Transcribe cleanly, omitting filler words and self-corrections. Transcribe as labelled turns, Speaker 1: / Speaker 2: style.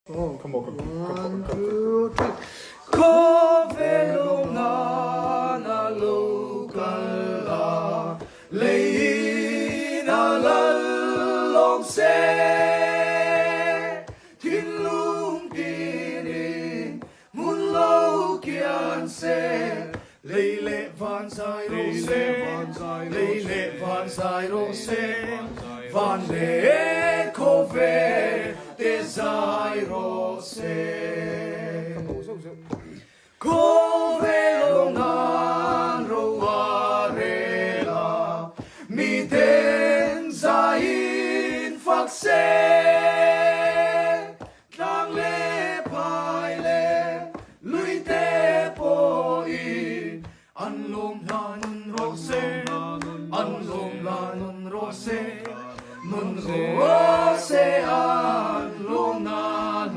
Speaker 1: Come on, come on,
Speaker 2: One,
Speaker 1: come on.
Speaker 2: two, three. Khawvel awm nana lo kal a, leiin a lal lawm se. Thinlung tinin hmun lo kian se, lei leh van zai rawh se, lei leh van zai rawh se, van leh khawvel te zai rawh se.